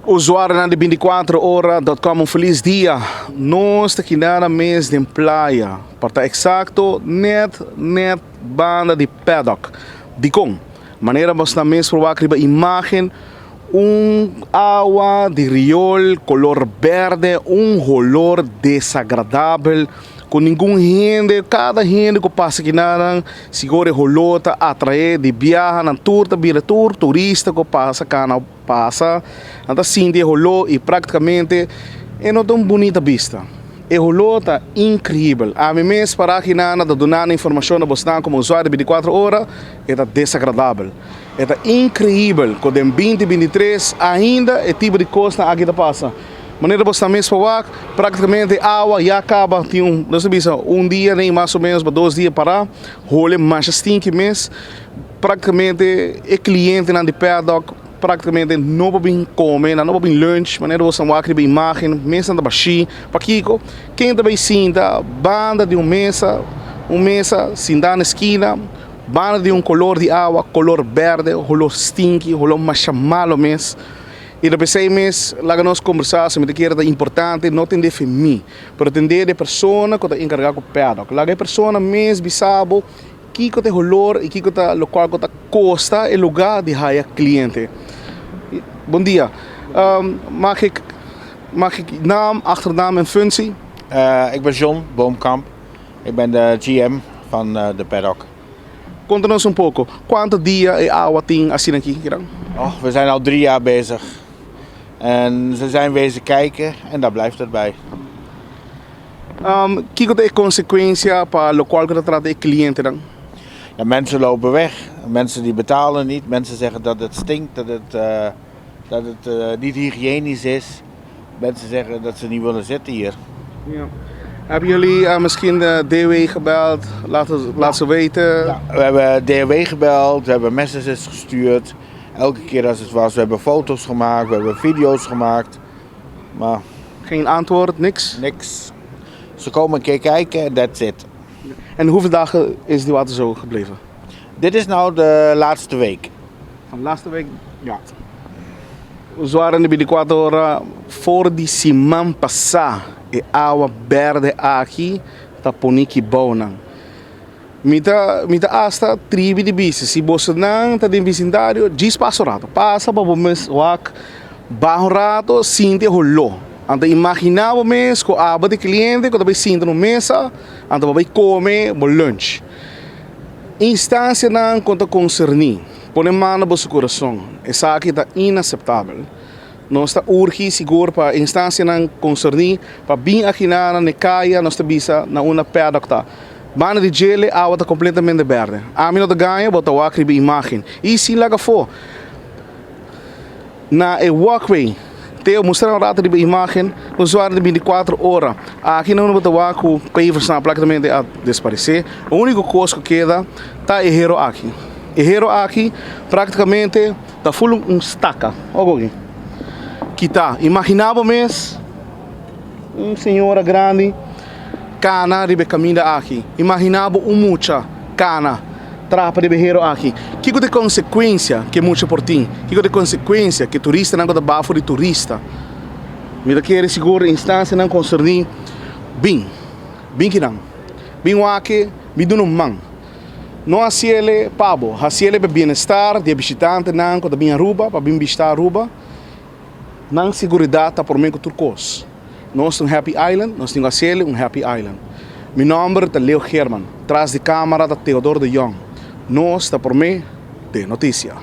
Usuarionan di 24 ora dot com un feliz dia. Nos ta kinana mes den playa, pa ta exacto net net banda di Paddock. Dikon? Manera bo sta mes por wak riba imagen, un awa di riol color berde, un holor desagradabel cu ningun hende, cada hende cu pasa kinanan sigur e holor ta atrae di biaha nan tur ta bira tur turista cu pasa cana. Pasa, nan ta sinti e holó i práktikamente e no ta un bunita bista. E holó ta inkreibel. Ami mes pará akinan ta duna nan informashon na bosnan komo usuario di bintikuater ora, e ta desagradabel. E ta inkreibel ku den binti 23 ainda e tipo di kosnan aki ta pasa. Manera bosnan mes por wak, práktikamente awa ya kaba tin un, nos ta bisa un dia nei mas o ménos pa dos dia pará, hole masha stinki mes. Práktikamente e klientenan di Paddock práktikamente no por bin kome, nan no por bin lunch, manera bo san wak riba imágen, mesanan ta bashí. Pakiko? Ken ta bai sinta banda di un mesa, un mesa sintá na eskina, banda di un kolor di awa, kolor bèrdè, holó stinki, holó masha malo mes. I ta p'esei mes laga nos kombersá, si mi ta kere ta importante no tendé fe mi, pero tendé di e persona ku ta enkargá ku Paddock. Laga e persona mes bisa bo. Kiko ta e holor y kiko ta locual cu ta costa e lugar di haya cliente? Bon dia. Mag ik, mag ik naam, achternaam en functie? Ik ben John Boomkamp. Ik ben de GM van de Paddock. Conta nos un poco, cuanto dia e awa tin asina aki kiran? Oh, we zijn al 3 jaar bezig. En ze zijn wezen kijken en daar blijft het bij. Kiko ta e konsekuensia pa lokual ku ta trata e klientenan? Ja, mensen lopen weg. Mensen die betalen niet. Mensen zeggen dat het stinkt, dat het niet hygiënisch is. Mensen zeggen dat ze niet willen zitten hier. Ja. Hebben jullie misschien de DW gebeld? Laat ze weten. Ja, we hebben DW gebeld, we hebben messages gestuurd. Elke keer als het was, we hebben foto's gemaakt, we hebben video's gemaakt. Maar Geen antwoord, niks? Niks. Ze komen een keer kijken en that's it. En hoeveel dagen is die water zo gebleven? Dit is nou de laatste week. Van de laatste week? Ja. Usuario di 24 ora for di siman pasá e awa berde aki ta pone ki bounan. Mi ta hasta tribi di bisa. Si bosonan ta den vecindario, djis pasa un rato. Pasa pa bo mes wak baha un rato, sinti e holó. Anto imaginá bo mes ku abo di kliente ku ta bai sinta na un mesa, anto bo bai kome bo lunch. Instansianan ku ta konserní, pone man na boso kurason. Esaki ta inaseptabel. Nos ta urgi sigur pa instansianan konserní pa bin akiná na e kaya, nos ta bisa na unda Paddock ta. Banda di djele awa ta kompletamente bèrdè. Ami no ta gaña, bo ta wak riba imágen. I sin laga afó. Na e walkway, Teo mustra un rato riba imágen, usuario di 24 ora. Aki na unda bo ta wak ku paversnan práktikamente a desparesé. E úniko kos ku keda ta e hero aki. E hero aki práktikamente ta ful un staka. Wak aki. Kita. Imaginá bo mes un señora grandi kana riba e kaminda aki. Imaginá bo un mucha kana trapa riba e hero aki. Kiko ta e konsekuensia ku e mucha por tin? Kiko ta e konsekuensia ku e turistanan ku ta bafo di turista? Mi ta kere sigur instansianan konserní bin, bin kinan, bin wak, bin duna un man. No hasiele pa bo, hasiele pa e bienestar di e bishitantenan ku ta bin Aruba, pa bin bishita Aruba. Nan seguridat ta promé ku tur kos. Nos ta un happy island, nos tin ku hasiele un happy island. Mi nòmber ta Leo Geerman, tras di kámara ta Theodor de Jong. Nos ta promé den notisia.